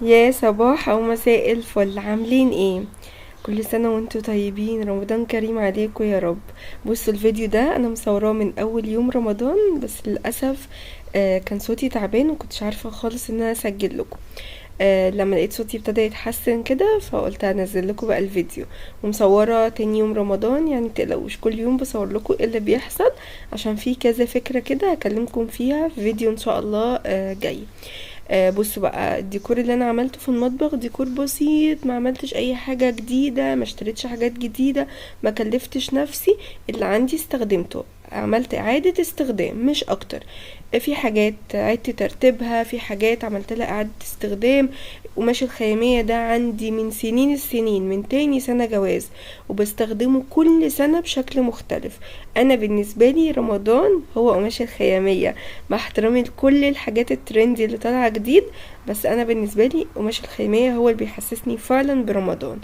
يا صباح او مساء الفل، عاملين ايه؟ كل سنة وانتم طيبين، رمضان كريم عليكم يا رب. بصوا الفيديو ده انا مصوراه من اول يوم رمضان، بس للأسف كان صوتي تعبان وكنتش عارفة خالص ان انا اسجل لكم. لما لقيت صوتي ابتدى يتحسن كده فقلت انزل لكم بقى الفيديو، ومصورة تاني يوم رمضان، يعني متقلقوش كل يوم بصور لكم ايه اللي بيحصل، عشان في كذا فكرة كده هكلمكم فيها في فيديو ان شاء الله جاي. بصوا بقى الديكور اللي انا عملته في المطبخ ديكور بسيط، ما عملتش اي حاجة جديدة، ما اشتريتش حاجات جديدة، ما كلفتش نفسي، اللي عندي استخدمته، عملت اعادة استخدام مش اكتر. في حاجات عدت ترتيبها، في حاجات عملت لها اعادة استخدام. قماش الخيامية ده عندي من سنين السنين، من تاني سنة جواز، وبستخدمه كل سنة بشكل مختلف. انا بالنسبة لي رمضان هو قماش الخيامية، مع احترامي لكل الحاجات الترندي اللي طالعة جديد، بس انا بالنسبة لي قماش الخيامية هو اللي بيحسسني فعلا برمضان.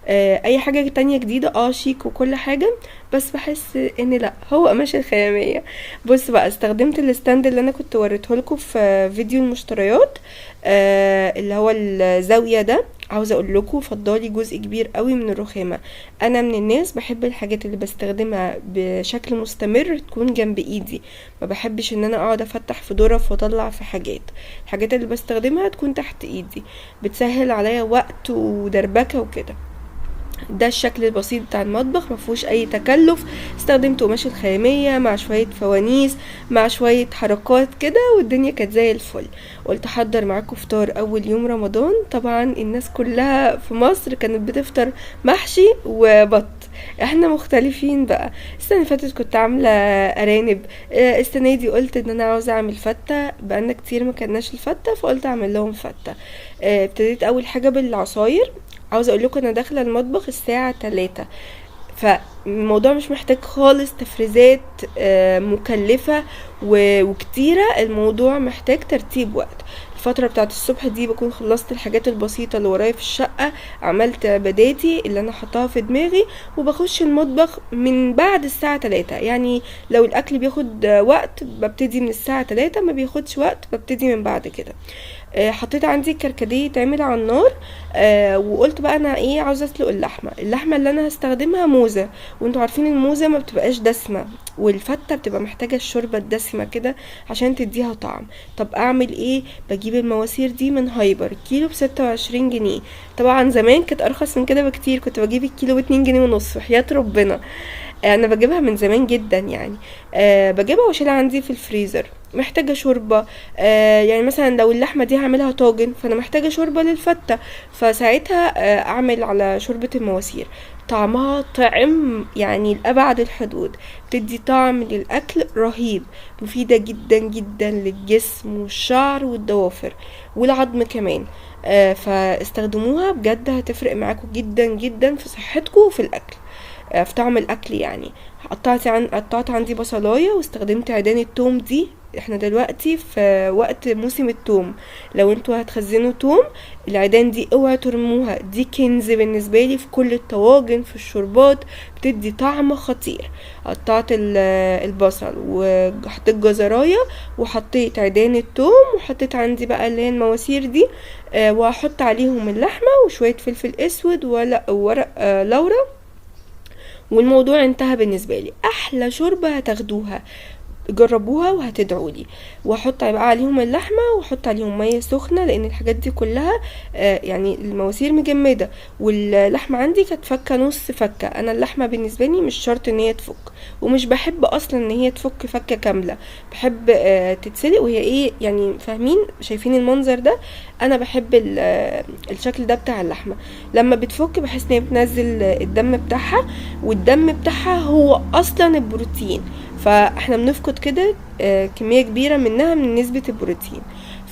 اي حاجة تانية جديدة شيك وكل حاجة، بس بحس ان لا، هو قماش الخيامية. بص بقى، استخدمت ال stand اللي انا كنت وريته لكم في فيديو المشتريات، اللي هو الزاوية ده. عاوزة اقول لكم فضالي جزء كبير قوي من الرخامة. انا من الناس بحب الحاجات اللي بستخدمها بشكل مستمر تكون جنب ايدي، ما بحبش ان انا اقعد افتح في ظرف واطلع في حاجات. الحاجات اللي بستخدمها تكون تحت ايدي، بتسهل عليا وقت ودربكة وكده. ده الشكل البسيط بتاع المطبخ، ما فيهوش اي تكلف. استخدمت قماش الخيامية مع شوية فوانيس مع شوية حركات كده، والدنيا كانت زي الفل. قلت احضر معاكم فطار اول يوم رمضان. طبعا الناس كلها في مصر كانت بتفطر محشي وبط، احنا مختلفين بقى. السنة اللي فاتت كنت عاملة ارانب، السنة دي قلت ان انا عاوزة اعمل فتة، بقالنا كتير ما كلناش الفتة فقلت اعمل لهم فتة. ابتديت اول حاجة بالعصاير. عاوزة اقول لكم انا داخلة المطبخ الساعة 3، فالموضوع مش محتاج خالص تفريزات مكلفة وكتيرة، الموضوع محتاج ترتيب وقت. الفترة بتاعت الصبح دي بكون خلصت الحاجات البسيطة اللي ورايا في الشقة، عملت عباداتي اللي انا حطاها في دماغي، وبخش المطبخ من بعد الساعة 3. يعني لو الاكل بياخد وقت ببتدي من الساعة 3، ما بياخدش وقت ببتدي من بعد كده. حطيت عندي الكركديه يتعمل على النار، وقلت بقى انا عاوزه اسلق اللحمة. اللحمة اللي انا هستخدمها موزة، وانتوا عارفين الموزه ما بتبقاش دسمة، والفته بتبقى محتاجه الشوربة الدسمة كده عشان تديها طعم. طب اعمل ايه؟ بجيب المواسير دي من هايبر، كيلو ب26 جنيه. طبعا زمان كانت ارخص من كده بكتير، كنت بجيب الكيلو باتنين جنيه ونص، وحياة ربنا انا بجيبها من زمان جدا يعني. بجيبها واشيلها عندي في الفريزر. محتاجة شوربة، يعني مثلا لو اللحمة دي هعملها طاجن فانا محتاجة شوربة للفتة، فساعتها، اعمل على شوربة المواسير. طعمها طعم لأبعد الحدود، بتدي طعم للأكل رهيب، مفيدة جدا جدا للجسم والشعر والضوافر والعظم كمان. فاستخدموها بجد، هتفرق معاكم جدا جدا في صحتكم وفي الأكل، في طعم الأكل يعني. قطعت عندي بصلاية واستخدمت عيدان التوم دي. احنا دلوقتي في وقت موسم التوم، لو انتوا هتخزنوا توم العيدان دي اوعوا ترموها، دي كنز بالنسبة لي في كل الطواجن، في الشربات، بتدي طعم خطير. قطعت البصل وحطيت جزراية وحطيت عيدان التوم، وحطيت عندي بقى اللي هي المواسير دي، وهحط عليهم اللحمة وشوية فلفل اسود وورق لورا، والموضوع انتهى بالنسبة لي. احلى شوربة هتاخدوها، جربوها وهتدعولي. واحط بقى عليهم اللحمة واحط عليهم مية سخنة، لان الحاجات دي كلها، المواسير مجمدة، واللحمة عندي كانت فكة نص فكة. انا اللحمة بالنسبة لي مش شرط ان هي تفك، ومش بحب اصلا ان هي تفك فكة كاملة، بحب، تتسلق وهي ايه يعني، فاهمين؟ شايفين المنظر ده؟ انا بحب الشكل ده بتاع اللحمة. لما بتفك بحس ان هي بتنزل الدم بتاعها، والدم بتاعها هو اصلا البروتين، فاحنا بنفقد كده، كمية كبيرة منها من نسبة البروتين،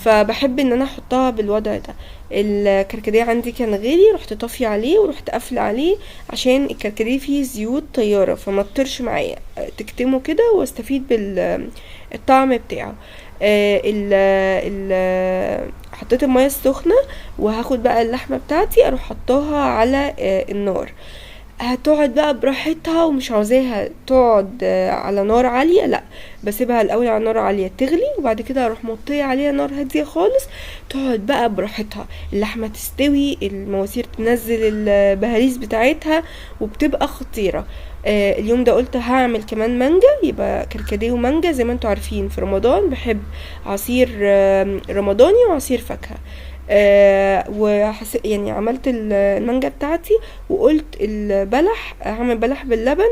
فبحب ان انا احطها بالوضع ده. الكركديه عندي كان غالي، رحت طافية عليه ورحت قافلة عليه عشان الكركديه فيه زيوت طيارة فما تطرش معايا، تكتمه كده واستفيد بالطعم بتاعه. حطيت المية السخنة، وهاخد بقى اللحمة بتاعتي اروح حطاها على النار. هتقعد بقى براحتها، ومش عاوزاها تقعد على نار عالية، لا بسيبها الاول على نار عالية تغلي، وبعد كده اروح موطيه عليها نار هادية خالص، تقعد بقى براحتها، اللحمة تستوي، المواسير تنزل البهاريز بتاعتها، وبتبقى خطيرة. اليوم ده قلت هعمل كمان مانجا، يبقى كركديه ومانجا. زي ما انتوا عارفين في رمضان بحب عصير رمضاني وعصير فاكهة. عملت المانجا بتاعتي، وقلت البلح هعمل بلح باللبن.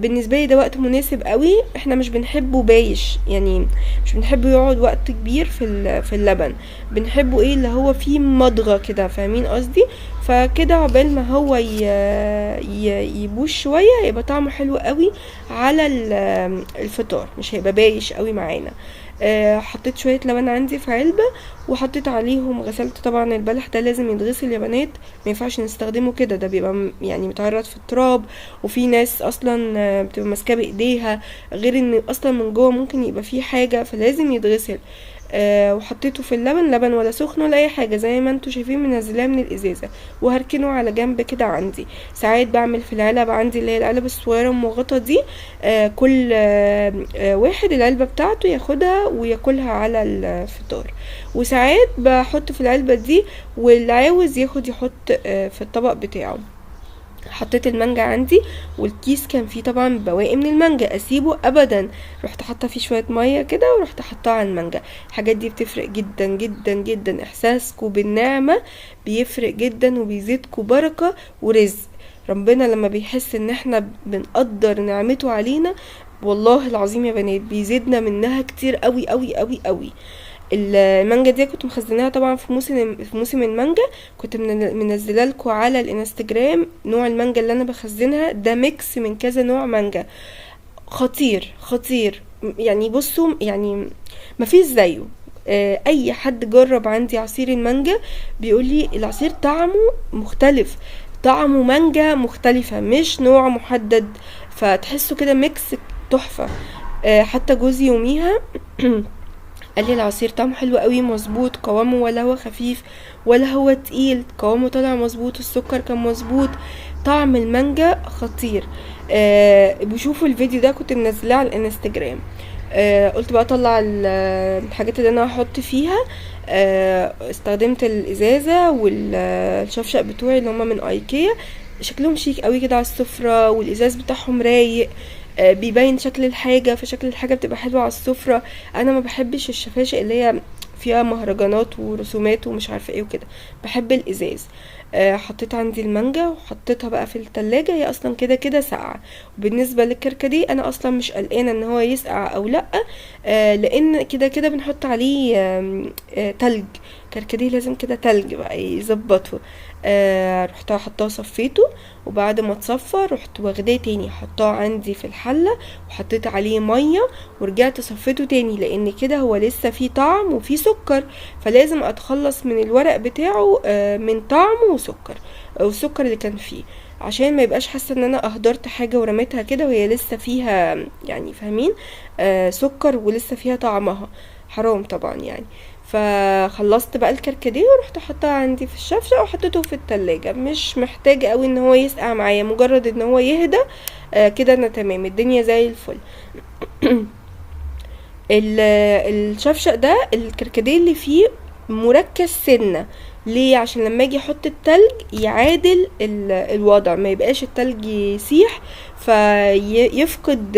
بالنسبة لي ده وقت مناسب قوي، احنا مش بنحبه بايش، يعني مش بنحبه يقعد وقت كبير في اللبن، بنحبه ايه اللي هو فيه مضغة كده، فاهمين قصدي؟ فكده عقبال ما هو يبوش شوية يبقى طعمه حلو قوي على الفطار، مش هيبقى بايش قوي معانا. حطيت شوية لبن عندي في علبة وحطيت عليهم، غسلت طبعا البلح ده لازم يتغسل يا بنات، ما ينفعش نستخدمه كده، ده بيبقى متعرض في التراب، وفي ناس اصلا، بتبقى ماسكاه بايديها، غير ان اصلا من جوه ممكن يبقى فيه حاجة، فلازم يتغسل. وحطيته في اللبن، لبن ولا سخن ولا اي حاجة، زي ما انتوا شايفين منزلاه من الازازة، وهركنه على جنب كده عندي. ساعات بعمل في العلب عندي اللي هي العلب الصغيرة المغطى دي، كل واحد العلبة بتاعته ياخدها وياكلها على الفطار، وساعات بحط في العلبة دي واللي عاوز ياخد يحط، في الطبق بتاعه. حطيت المانجا عندي، والكيس كان فيه طبعا بواقي من المانجا، اسيبه ابدا، رحت حاطه فيه شوية مية كده ورحت حاطاه على المانجا. الحاجات دي بتفرق جدا جدا جدا، احساسكم بالنعمة بيفرق جدا وبيزيدكم بركة ورزق. ربنا لما بيحس ان احنا بنقدر نعمته علينا، والله العظيم يا بنات بيزيدنا منها كتير قوي قوي قوي قوي. المانجا دي كنت مخزناها طبعا في موسم المانجا، كنت منزله لكم على الانستجرام نوع المانجا اللي انا بخزنها، ده mix من كذا نوع مانجا، خطير خطير، بصوا مفيش زيه. اي حد جرب عندي عصير المانجا بيقول لي العصير طعمه مختلف، طعمه مانجا مختلفة مش نوع محدد، فتحسوا كده mix تحفة. حتى جوزي يوميها قال لي العصير طعمه حلو قوي، مظبوط قوامه، ولا هو خفيف ولا هو تقيل، قوامه طالع مظبوط، السكر كان مظبوط، طعم المانجا خطير. بشوفوا الفيديو ده كنت منزلاه على الانستجرام. قلت بقى اطلع الحاجات اللي انا هحط فيها. استخدمت الازازه والشفشق بتوعي اللي هما من ايكيا، شكلهم شيك قوي كده على السفرة، والازاز بتاعهم رايق، بيبين شكل الحاجة، فشكل الحاجة بتبقى حلوة على السفرة. انا ما بحبش الشفاشق اللي هي فيها مهرجانات ورسومات ومش عارفة ايه وكده، بحب الازاز. حطيت عندي المانجا وحطيتها بقى في التلاجة، هي اصلا كده كده ساقعة. وبالنسبة للكركديه انا اصلا مش قلقانة ان هو يسقع او لا، لان كده كده بنحط عليه، تلج. كركديه لازم كده تلج بقى يظبطه. رحت حطاه صفيته، وبعد ما اتصفى رحت واخداه تاني حطاه عندي في الحلة وحطيت عليه مية ورجعت صفيته تاني، لان كده هو لسه فيه طعم وفيه سكر، فلازم اتخلص من الورق بتاعه، من طعمه وسكر، والسكر اللي كان فيه، عشان ما يبقاش حاسه ان انا اهدرت حاجة ورميتها كده وهي لسه فيها، فاهمين، سكر ولسه فيها طعمها، حرام طبعا. فخلصت بقى الكركديه ورحت حطاه عندي في الشفشه وحطيته في التلاجة، مش محتاج قوي ان هو يسقع معايا، مجرد ان هو يهدى، كده انا تمام، الدنيا زي الفل. الشفشق ده الكركديه اللي فيه مركز سنة، ليه؟ عشان لما اجي احط التلج يعادل الوضع، ما يبقاش التلج يسيح فيفقد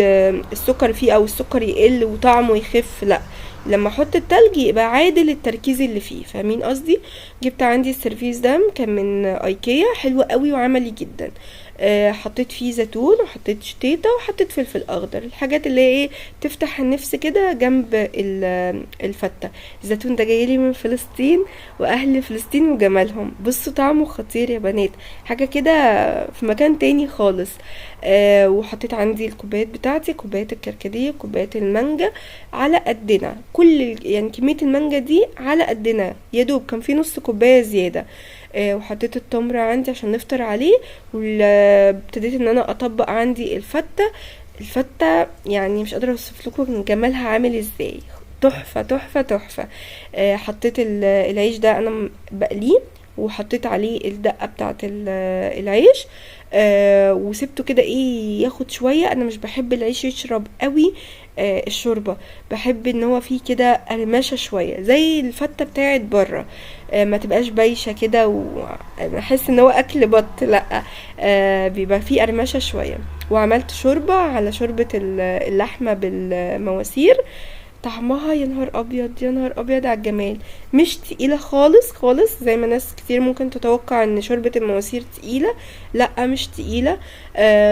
السكر فيه او السكر يقل وطعمه يخف، لا لما احط التلج يبقى عادل التركيز اللي فيه، فاهمين قصدي؟ جبت عندي السيرفيس ده كان من ايكيا، حلو قوي وعملي جدا. حطيت فيه زيتون وحطيت شطيطه وحطيت فلفل اخضر، الحاجات اللي هي ايه تفتح النفس كده جنب الفته. الزيتون ده جايلي من فلسطين، واهل فلسطين وجمالهم، بصوا طعمه خطير يا بنات، حاجة كده في مكان تاني خالص. وحطيت عندي الكوبايات بتاعتي، كوبايات الكركديه وكوبايات المانجا على قدنا، كمية المانجا دي على قدنا، يا دوب كان في نص كوباية زيادة. وحطيت التمر عندي عشان نفطر عليه، وابتديت ان انا اطبق عندي الفته. الفته مش قادرة اوصف لكم جمالها عامل ازاي، تحفة تحفة تحفة. حطيت العيش ده انا بقليه، وحطيت عليه الدقة بتاعت العيش. وسبته كده ايه ياخد شوية. انا مش بحب العيش يشرب قوي الشوربة، بحب ان هو فيه كده قرمشه شوية زي الفته بتاعت بره، ما تبقاش بايشه كده واحس ان هو اكل بط، لا، بيبقى فيه قرمشه شوية. وعملت شوربة على شوربة اللحمة بالمواسير، طعمها يا نهار ابيض يا نهار ابيض على الجمال. مش تقيلة خالص خالص زي ما ناس كتير ممكن تتوقع ان شوربة المواسير تقيلة، لا مش تقيلة.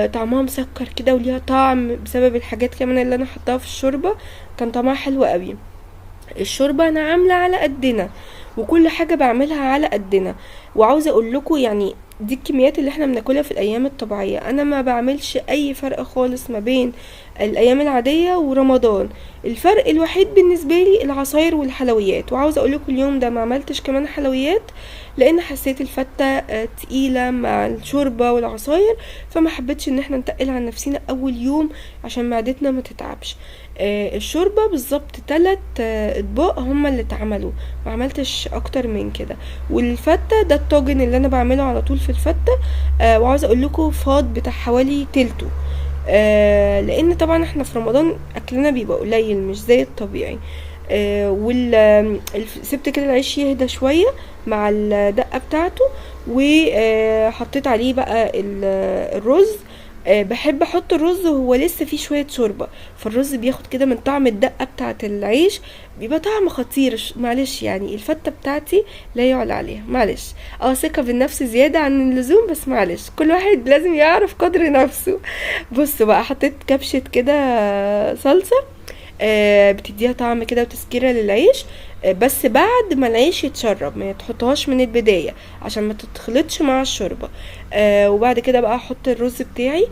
طعمها مسكر كده وليها طعم بسبب الحاجات كمان اللي انا حطاها في الشوربة، كان طعمها حلو قوي. الشوربة انا عامله على قدنا، وكل حاجة بعملها على قدنا. وعاوزه اقول لكم دي الكميات اللي احنا بناكلها في الايام الطبيعية، انا ما بعملش اي فرق خالص ما بين الايام العادية ورمضان. الفرق الوحيد بالنسبة لي العصاير والحلويات. وعاوزه اقول لكم اليوم ده ما عملتش كمان حلويات، لان حسيت الفته تقيلة مع الشوربة والعصاير، فما حبيتش ان احنا نتقل على نفسنا اول يوم عشان معدتنا ما تتعبش. الشوربة بالظبط 3 اطباق هما اللي اتعملوا، ما عملتش اكتر من كده. والفته ده الطاجن اللي انا بعمله على طول في الفته، وعاوزه اقول لكم فاض بتاع حوالي تلته، لان طبعا احنا في رمضان اكلنا بيبقى قليل مش زي الطبيعي. سبت كده العيش يهدى شوية مع الدقة بتاعته، وحطيت عليه بقى الرز. بحب احط الرز وهو لسه فيه شوية شوربة، فالرز بياخد كده من طعم الدقة بتاعه العيش، بيبقى طعم خطير. معلش الفته بتاعتي لا يعلى عليها، معلش، ثقة بالنفس زيادة عن اللزوم، بس معلش كل واحد لازم يعرف قدر نفسه. بصوا بقى حطيت كبشة كده صلصه، بتديها طعم كده وتسكيره للعيش، بس بعد ما العيش يتشرب، ما تحطهاش من البداية عشان ما تتخلطش مع الشوربة. وبعد كده بقى احط الرز بتاعي.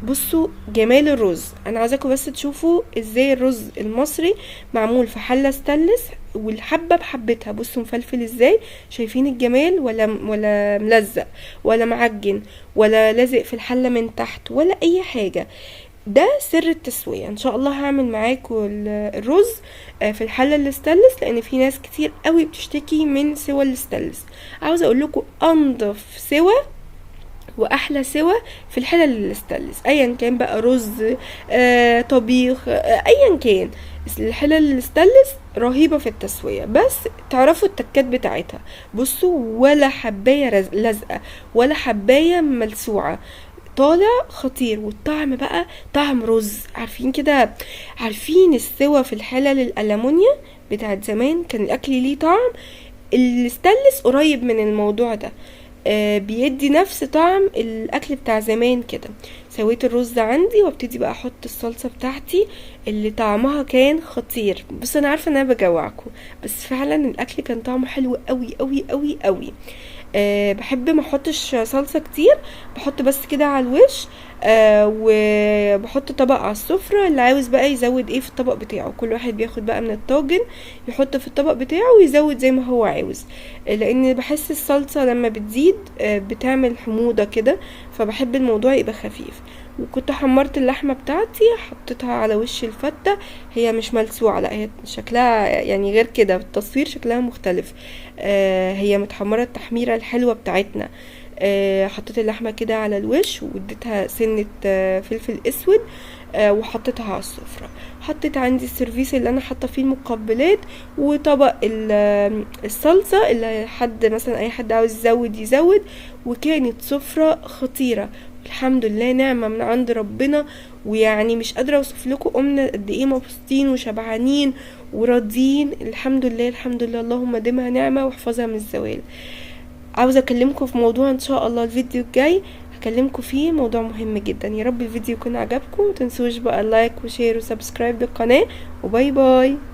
بصوا جمال الرز، انا عايزاكم بس تشوفوا ازاي الرز المصري معمول في حله ستانلس والحبه بحبتها. بصوا مفلفل ازاي، شايفين الجمال؟ ولا ملزق ولا معجن ولا لازق في الحلة من تحت ولا اي حاجة. ده سر التسوية. ان شاء الله هعمل معاكم الرز في الحلة الستانلس، لان في ناس كتير قوي بتشتكي من سوى الستانلس. عاوزه اقول لكم انضف سوى واحلى سوى في الحلل الستانلس، ايا كان بقى رز، طبيخ، ايا كان، الحلل الستانلس رهيبة في التسوية، بس تعرفوا التكات بتاعتها. بصوا ولا حبايه لازقه ولا حبايه ملسوعه، طالع خطير. والطعم بقى طعم رز، عارفين كده، عارفين السوا في الحلل الألمونيا بتاعت زمان كان الاكل ليه طعم. الستانلس قريب من الموضوع ده، بيدي نفس طعم الاكل بتاع زمان كده. سويت الرز عندي وابتدي بقى احط الصلصه بتاعتي اللي طعمها كان خطير. بصوا انا عارفه ان انا بجوعكم، بس فعلا الاكل كان طعمه حلو قوي قوي قوي قوي. بحب ما احطش صلصه كتير، بحط بس كده على الوش، وبحط طبق على السفرة. اللي عاوز بقى يزود ايه في الطبق بتاعه، كل واحد بياخد بقى من الطاجن يحط في الطبق بتاعه ويزود زي ما هو عاوز، لان بحس الصلصه لما بتزيد، بتعمل حموضه كده، فبحب الموضوع يبقى خفيف. وكنت حمرت اللحمة بتاعتي حطيتها على وش الفته، هي مش ملسوعه، لا هي شكلها غير كده في التصوير، شكلها مختلف، هي متحمره التحميره الحلوة بتاعتنا. حطيت اللحمة كده على الوش واديتها سنة، فلفل اسود، وحطيتها على السفرة. حطيت عندي السيرفيس اللي انا حاطه فيه المقبلات وطبق الصلصه اللي حد مثلا اي حد عاوز يزود يزود، وكانت سفره خطيرة الحمد لله، نعمه من عند ربنا. ويعني مش قادرة اوصف لكم قمنا قد ايه مبسوطين وشبعانين وراضيين، الحمد لله الحمد لله، اللهم دمها نعمه واحفظها من الزوال. عاوزه اكلمكم في موضوع ان شاء الله الفيديو الجاي هكلمكم فيه، موضوع مهم جدا. يا رب الفيديو يكون عجبكم، متنسوش بقى like و share و subscribe للقناة، و bye bye.